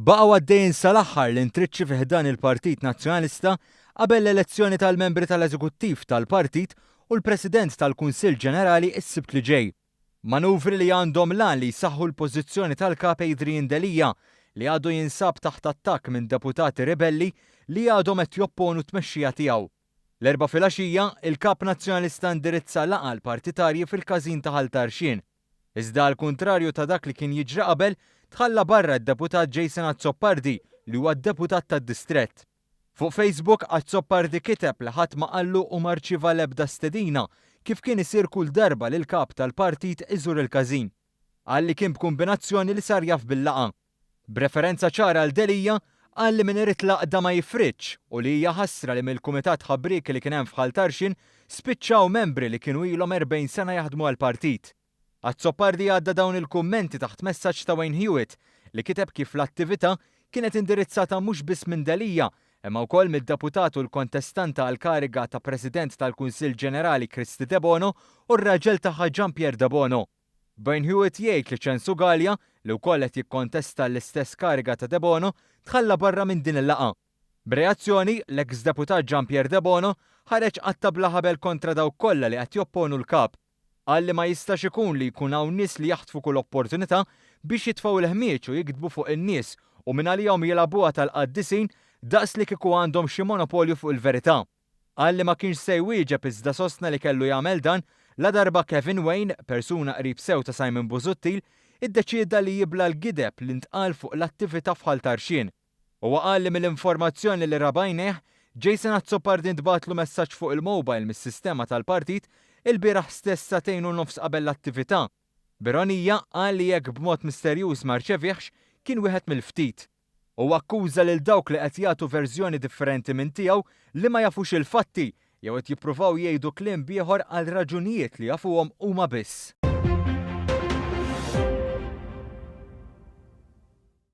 Baqgħu għaddejjin sal-aħħar l-intriċċi fi ħdan il-Partit Nazzjonalista qabel l-elezzjoni tal-membri tal-Eżekuttiv tal-Partit u l-President tal-Kunsill Ġenerali s-Sibt li ġej. Manuvri li għandhom l-għan li jsaħħu l-pożizzjoni tal-Kap Adrian Delia li għadu jinsab taħt attakk minn deputati ribelli li għadhom qed jopponu t-tmexxija tiegħu. L-Erbgħa filgħaxija, il-Kap Nazzjonalista indirizza laqgħa għall-partitarji fil-każin ta' Ħal Tarxien. Iżda għall-kuntrarju ta' dak li kien jiġri qabel, tħalla barra d-Deputat Jason Azzopardi li huwa d-deputat tad-distrett. Fuq Facebook, Azzopardi kiteb li ħadd ma qallu u ma rċieva l-ebda stedina, kif kien isir kull darba li l-Kap tal-Partit iżur il-każin. Qal li kien b'kumbinazzjoni li sar jaf bil-laqgħa. B'referenza ċara għal Delia, qal li min irid l-għaqda ma jifridx u li hija ħasra li mill-kumitat ħabrieki li kien hemm f'Ħal Tarxien spiċċaw membri li kienu ilhom 40 sena jaħdmu għall-partit. Azzopardi għadda dawn il-kummenti taħt messaġġ ta' Wayne Hewitt li kiteb kif l-attività kienet indirizzata mhux biss minn Delia imma wkoll mid-deputat u l-kontestanta għall-kariga ta' President tal-Kunsill Ġenerali Kristy Debono u r-raġel tagħha Jean Pierre Debono. Byrne Hewitt jgħid li Ċensu Galea, li wkoll qed jikkontesta l-istess kariga ta' Debono, tħalla barra minn din il-laqgħa. B'reazzjoni, l-eks deputat Jean Pierre Debono ħareġ qatta' bla ħabel kontra dawk kollha li qed jopponu l-Kap. Qal li ma jistax ikun li jkun hawn nies li jaħtfu kull opportunità biex jitfgħu l-ħmieġ u jiktbu fuq in-nies u mingħalihom jilagħbuha tal-qaddisin daqs li kieku għandhom xi monopolju fuq il-verità. Qal li ma kienx se jwieġeb iżda sostna li kellu jagħmel dan ladarba Kevin Wain, persuna qrib sew ta' Simon Busuttil, iddeċieda li jibla' l-gideb li ntqal fuq l-attività f'Ħal Tarxien. Huwa qal li mill-informazzjoni li ra b'għajnejh, Jason Azzopardi ntbagħatlu messaġġ fuq il-mobile mis-sistema tal-partit ilbieraħ stess sagħtejn u nofs qabel l-attività. B'ironija, qal li jekk b'mod misterjuż ma rċevihx, kien wieħed mill-ftit. Huwa akkuża lil dawk li qed jagħtu verżjoni differenti minn tiegħu li ma jafux il-fatti jew qed jippruvaw jgħidu kliem b'ieħor għal raġunijiet li jafuhom huma biss.